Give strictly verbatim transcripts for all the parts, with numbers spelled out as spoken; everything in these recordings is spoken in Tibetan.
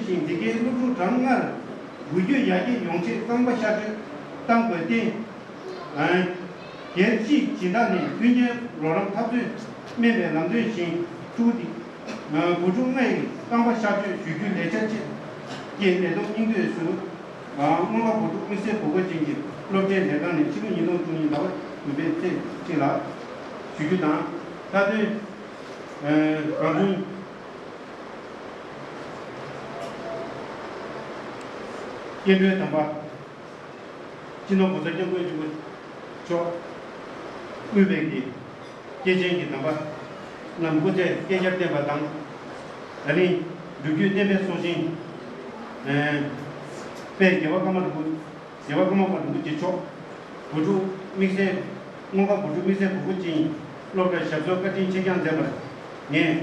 བཞིན་འདི་གའི་སློབ་ཕྲུག་གྲངས་ལྔར་འགུལ་སྐྱོད་ཡར་རྒྱས་ཡོང་ཆེད་རྐང་པ་ཤར་བསྐྱོད་གཏང་དགོས་ཏེ། སྒེར་གྱི་སྦྱིན་བདག་ནས་མཐུན་རྐྱེན་རོགས་རམ་ཐབས་འཚོལ་སྨན་པའི་ལམ་སྟོན་བཞིན་ཕྲུ་གུ་འདི་བུ་ཕྲུག་ལྔ་ཡི་རྐང་པ་ཤར་བསྐྱོད་ཞུ་རྒྱུའི་ལས་འཆར་ཅན་གྱི་ལས་བསྡོམས་སྙིང་བསྡུས་སུ། མངོན་པ་བུ་ཕྲུག་དམིགས་བསལ་དགོས་མཁོ་ཅན་གྱི་སློབ་གྲྭའི་ལས་ཁང་ནས་ཕྱི་ལོ་ཉིས་སྟོང་བཅུ་གཉིས་ཟླ་བ་བདུན་པའི་ཚེས་གཅིག་ལ་ཞུ་རྒྱུ་དང་། མཐའ་དོན། རང་གཞུང་སྐྱེ་འགྲོའི་དམ་པ། སྤྱི་ནོར་༸གོང་ས་༸སྐྱབས་མགོན་ཆེན་པོ་མཆོག་དབུས་པའི་གི་སྐྱེས་ཆེན་གྱི་དམ་པ་རྣམས་སྐུ་ཚེ་བསྐལ་བརྒྱར་བརྟན་པ་དང་། ད་རིང་སྒྲུབ་བརྒྱུད་བསྟན་པའི་སྲོག་ཤིང་། དཔལ་རྒྱལ་བ་ཀརྨ་རིན་པོ། རྒྱལ་བ་ཀརྨ་པ་རིན་པོ་ཆེ་མཆོག་བུ་ཕྲུག་དམིགས་བསལ། མངོན་པ་བུ་ཕྲུག་དམིགས་བསལ་དགོས་མཁོ་ཅན་སློབ་གྲྭར་ཞབས་སོར་བཀའ་དྲིན་ཆེ་བསྐྱངས་མཛད་པར་ངས་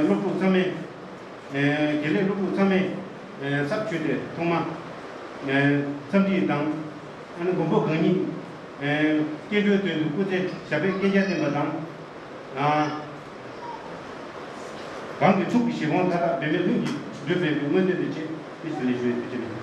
སློབ་ཕྲུག་ཚང་མས། དགེ་ལས་སློབ་ཕྲུག་ཚང་མས་ཚབ་ཞུས་ཏེ་ཐོག་མར་འཚམས་འདྲི་དང་། ཨ་ནི་མགོན་པོ་གང་ཉིད་སྐྱེ་འགྲོའི་དོན་དུ་སྐུ་ཚེ་ཞབས་པད་བསྐལ་བརྒྱར་བརྟན་པ་དང་། གང་གི་ཐུགས་ཀྱི་བཞེད་དགོངས་མཐའ་དག་འབད་མེད་ལྷུན་གྱིས་འགྲུབ་པའི་སྨོན་འདུན་དང་བཅས་ཏེ་ཞུ་ལེ་ཞུ་ཡི་ཐུགས་རྗེ་ཆེ།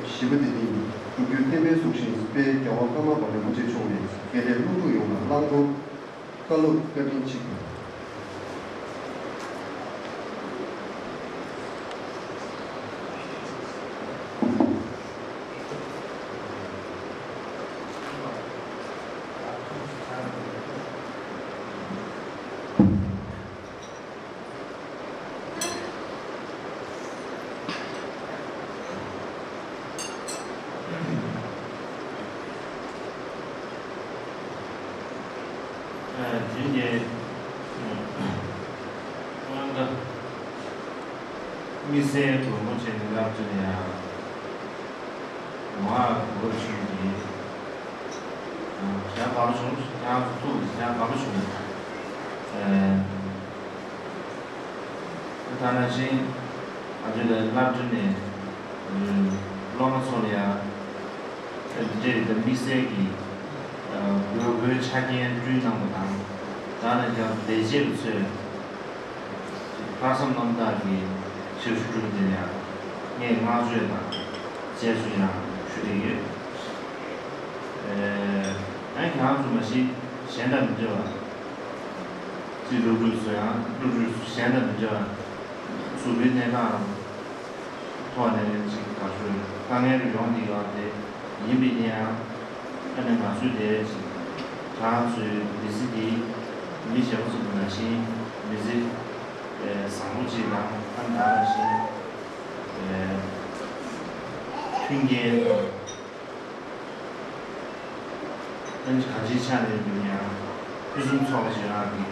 བཞི་པ་དེ་ནི་སྒྲུབ་བརྒྱུད་བསྟན་པའི་གཟུགས་ཤིང་དཔལ་རྒྱལ་བ་ཀརྨ་པ་རིན་པོ་ཆེ་མཆོག་ནས་དགེ་ལས་སློབ་ཕྲུག་ཡོངས་ལ་བླང་དོར་བཀའ་སློབ་བཀའ་དྲིན་ཆེ། དེ་ནས་དམིགས་བསལ་དགོངས་པ་བྱས་ནས་ལབ་ཙམ་ཡང་། ང་གོ་ཆུང་གི་ཡང་དགའ་པོ་བྱུང་། ཡང་ཐུགས་ཡང་དགའ་པོ་བྱུང་། ད་ནང་བཞིན་ང་ཚོའི་ལ་སློབ་གྲྭ་ནས་སློབ་མ་ཚོ་ལ་ཡང་འདི་འདྲའི་དམིགས་བསལ་གྱི་དགོས་མཁོའི་ཆ་རྐྱེན་བསྐྲུན་གནང་བ་དང་། ད་ནང་བཞིན་ལས་བྱེད་པ་ཚོས། ལྷག་བསམ་རྣམ་དག་གིས་ཞབས་ཞུ་སྒྲུབ་པ་དེ་ལ་ཡང་ངས་བསྔགས་བརྗོད་དང་བཅས་སུ་ཡང་ཞུ་བསྡད་ཡོད། ཨ་ནི་ཁྱེད་རང་ཚོ་མ་གཞི་གཞན་དང་མི་འདྲ་བ། སྤྱི་སློབ་ཕྲུག་ཚོ་ཡང་སློབ་ཕྲུག་གཞན་དང་མི་འདྲ་བ། གཟུགས་པོའི་གནས་སྟངས་ཐོག་ནས་ཅིག་ག་ཚོད་དཀའ་ངལ་རེ་ཡོང་གི་ཡོད་རེད། ཡིན་པས་ན་ཡང་། ཨ་ནི་ང་ཚོའི་དེ་ཅིག་ཁྱེད་རང་ཚོའི་མི་ཚེ་འདི་མི་གཞན་པ་ཚོ་ནང་བཞིན་མི་ཚེ་བཟང་པོ་ཅིག་དང་། ཨ་ནི་ད་ནང་བཞིན་མཐུན་རྐྱེན་དང་། ཨ་ནི་གང་ཅིའི་ཆ་ནས་ཡིན་ན་ཡང་ཕུན་སུམ་ཚོགས་པ་ཞིག་རང་གི་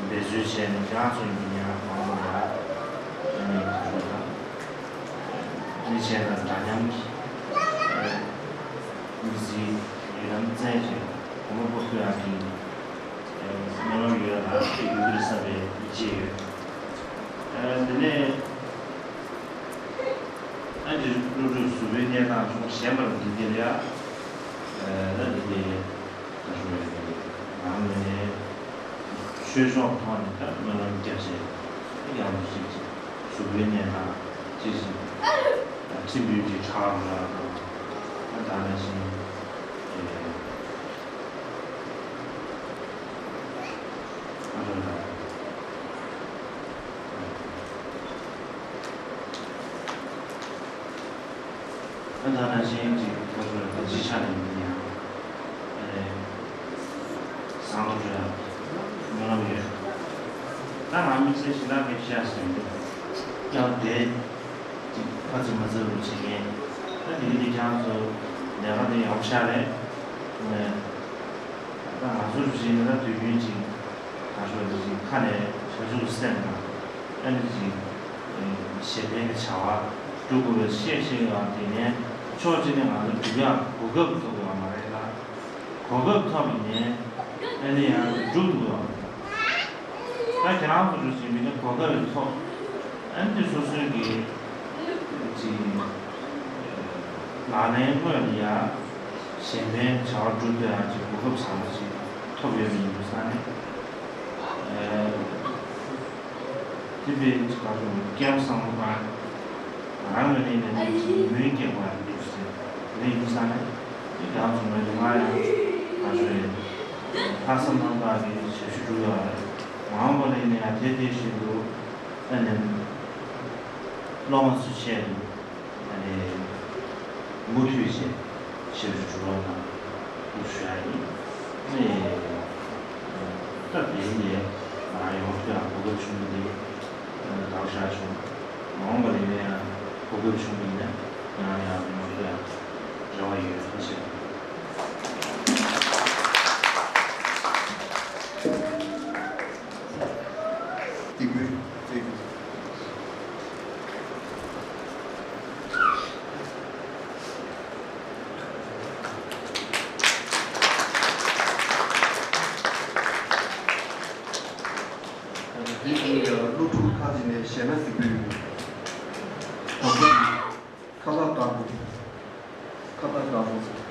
འབད་རྩོལ་བྱས་ནས་ཁྱེད་རང་ཚོ་ཡིན་ན་ཡང་མང་པོ་ལ་ཨ་ནི་ག་ཚོད་དང་། མི་གཞན་དང་འདྲ་མཉམ་གྱི་མི་ཚེའི་ཡུལ་ལམ་བཙན་ཞིང་གོང་མ་པོ་ཐུ་ཡག་གི་སྨོན་ལམ་ཡོད་ལ་ཡུལ་དུ་བསམ་པའི་ཡིད་ཆེས་ཡོད། འདི་ནས་ཨ་ནི་སློབ་ཕྲུག་གཟུགས་པོའི་གནས་སྟངས་ཅུང་ཞན་པར་འདུག་དེ་ལ་ཡ། ད་འདི་ནས། ད་ཞུ་བའི་ནང་ནས་ཆོས་ཕྱོགས་ཐོག་ནས་ད་སྨོན་ལམ་རྒྱག་བྱས་ཡང་ཅིག་ཅིག་གཟུགས་པོའི་གནས་སྟངས་ཅིག་ཅིག་ཁྲིམས་ཡོད་ཀྱི་ཁྲག་ར་ད་ནང་བཞིན་ཨ་ད་ད། ཨ་ད་ནང་བཞིན་གྱི་ཁ་ཐོར་གྱི་ཅི་ཆ་ནས་མི་ཡང་ཨ་ནི་བཟང་པོ་རེད། སྨོན་ལམ་ཡོད། ད་ང་དམིགས་བསལ་ཞིག་ལ་མི་བཤད་ཟིན་འདུག་ཀྱང་དེ་ཅིག་ཁ་ཚིག་མ་ཚིག་རུ་བྱེད་མཁན་ད་དེ་གི་དེ་ཀྱང་ཚོ་ལས་ཀ་དེ་ཡག་པོ་ཤར་རེད། ད་ང་ཚོ་རུ་བྱེད་ན་ད་དུས་རྒྱུན་ཅིག་ད་ཤོད་ཅིག་ཁ་ནས་བྱ་ཚུགས་སེམས་དང་ཨ་ནི་ཅིག་གཞན་ཕན་གྱི་བྱ་བ་སྒྲུབ་དགོས་པའི་ཤེས་བཞིན་ཡོད་པ་དེ་ནས་ཕྱོགས་གཅིག་ནས་ང་ཚོ་སྒྲུབ་ཡག་གོ་སྐབས་ཐོབ་ཡོད་པ་མ་རེད་ལ། གོ་སྐབས་ཐོབ་པ་ནས་ཨ་ནི་ཡང་སྒྲུབ་ཐུབ་ཡོད་པ་མ་རེད། ད་ཁྱེད་རང་ཚོ་འགྲོ་བཞིན་མི་ནི་གོ་སྐབས་ཐོབ་ཨ་ནི་སོ་སོའི་གི་ཅིག་ལག་ལེན་དངོས་ལ་ཡ། གཞན་ཕན་བྱ་བ་སྒྲུབ་འདོད་ཡག་ཅིག་གོ་སྐབས་བཟང་པོ་ཅིག་ཐོབ་ཡོད་པ་ཡིན་དུས་ཙང་ནས། ཨ། དེ་བས་ཀྱི་བར་དུ་སྐྱབས་བཟང་པོ་དང་། ང་རང་ངོས་ནས་ནས་ནི་ཅིག་མོས་སྐྱེས་པ་འདུག་ཟེར་ལས་ཡིན་ཙང་ནས། དེ་གང་བྱུང་བའི་ང་ཡང་ང་ཞོལ་ལྷག་བསམ་རྣམ་དག་གིས་ཞབས་ཞུ་སྒྲུབ་ཡོད་རེད། མ་འོངས་པ་ལ་ཡིན་ན་ཡང་དེ་དེ་བཞིན་དུ་ཨ་ནི་སློབ་མ་ཚོ་བཅས་ནས། ཨ་ནི་མུ་མཐུད་བྱས་ཞབས་ཞུ་སྒྲུབ་རོགས་གནང་ཞུ་ཡ་ཡིན། ཨ་ནི་སྐབས་དེ་ནས་ང་ཡོང་ཐུབ་ཡག་གོ་སྐབས་བྱུང་ནས་དེ་ལྟ་བ་བཞག་བྱུང་། མ་འོངས་པ་ལ་ཡིན་ན་ཡང་གོ་སྐབས་བྱུང་བ་ཡིན་ན་ང་ཡང་ཡོང་ཐུབ་ཡག་རེ་བ་ཡོད། ཐུགས་རྗེ་ཆེ། སྟེགས་བུ་བརྩེགས། འདི་ཡིན་ཡང་སློབ་ཕྲུག་ཁག་ཅིག་ནས་གཞས་སྣ་གཟིགས་རྒྱུ་ཡོད། དང་པོ་ནི་ཁ་བཏགས་དཀར་པོ། ཁ་བཏགས་དཀར་པོ།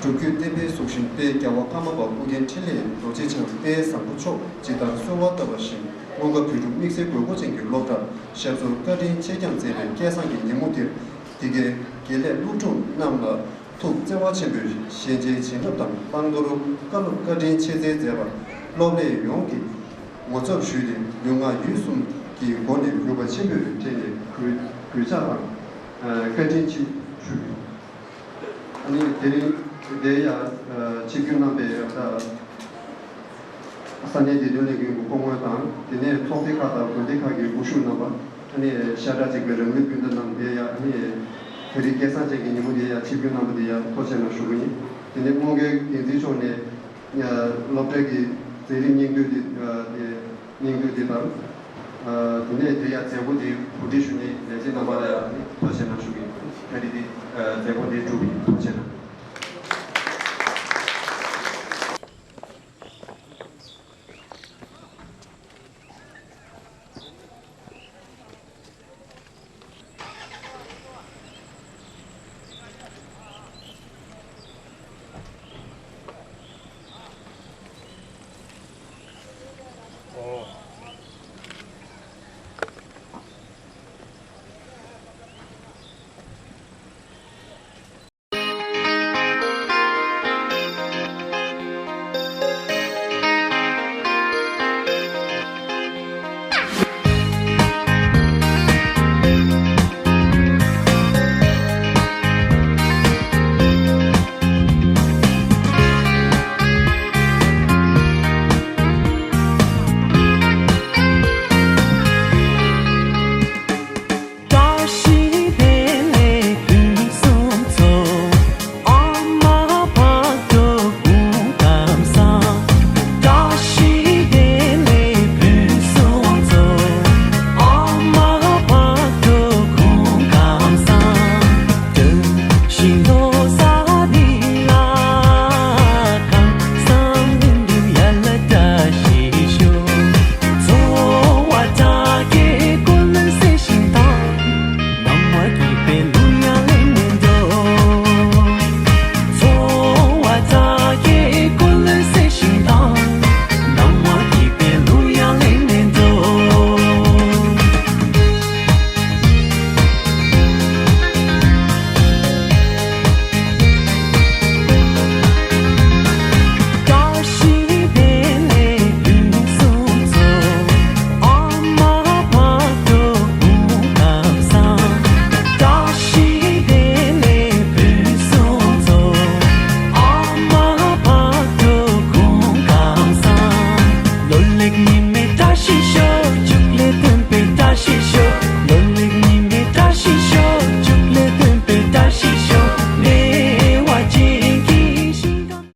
སྒྲུབ་བརྒྱུད་བསྟན་པའི་གཟུགས་ཤིང་དཔལ་རྒྱལ་བ་ཀརྨ་པ་ཨོ་རྒྱན་འཕྲིན་ལས་རྡོ་རྗེ་འཆང་དཔལ་བཟང་པོ་མཆོག་ཇི་ལྟར་གསོལ་བ་བཏབ་པ་བཞིན་མངོན་དགའ་བོད་ཕྲུག་དམིགས་བསལ་དགོས་མཁོ་ཅན་གྱི་སློབ་གྲྭར་ཞབས་སོར་བཀའ་དྲིན་ཆེ་བསྐྱངས་མཛད་པའི་སྐལ་བཟང་གི་ཉིན་མོ་འདིར། འདི་གའི་དགེ་ལས་སློབ་ཕྲུག་རྣམས་ལ་ཐུགས་བརྩེ་བ་ཆེན་པོས་ཞལ་མཇལ་བྱིན་རླབས་དང་བླང་དོར་བཀའ་སློབ་བཀའ་དྲིན་ཆེ་སྩལ་མཛད་པར་སློབ་ལས་ཡོངས་ཀྱིས་ངོ་ཚབ་ཞུས་ཏེ་ལུས་ངག་ཡིད་གསུམ་གྱི་སྒོ་ནས་གུས་པ་ཆེན་པོས་དྲན་ནས་གུས་གུས་ཕྱག་དང་བཀའ་དྲིན་ཆེ་ཞུ། ཨ་ནི་དེ་རིང་དེ་ཡང་ཆིབས་བསྒྱུར་གནང་བའི་ས་གནས་བདེ་དོན་ལས་འགུལ་གྱི་སྐུ་ངོ་དང་། དེ་ནས་ཚོགས་སྡེ་ཁག་དང་དགོན་སྡེ་ཁག་གི་སྐུ་ཞབས་རྣམ་པ། ཨ་ནི་ཤ་ཁྲག་གཅིག་པའི་རང་ལུས་སྤུན་ཟླ་རྣམས་དེ་ཡང་ཨ་ནི་དེ་རིང་སྐལ་བཟང་ཅན་གྱི་ཉིན་མོ་དེ་ཡང་ཆིབས་བསྒྱུར་གནང་བ་དེ་ཡང་ཐུགས་རྗེ་ཆེ་གནང་ཞུ་གི་ཡིན། དེ་ནས་དངོས་གཞི་འགན་འཛིན་མཆོག་ནས་སློབ་གྲྭའི་མཛད་རིམ་སྙིང་བསྡུས་དེ་དེ་སྙིང་བསྡུས་དེ་དང་། དེ་ནས་དེ་ཡང་མཛད་སྒོ་དེ་གོ་སྒྲིག་ཞུ་མཁན་ལས་བྱེད་རྣམ་པ་ལ་ཡང་ཐུགས་རྗེ་ཆེ་གནང་ཞུ་གི་ཡིན། ད་རེས་དེ་མཛད་སྒོ་དེ་གྲུབ་པའི་ཐུགས་རྗེ་ཆེ་གནང་།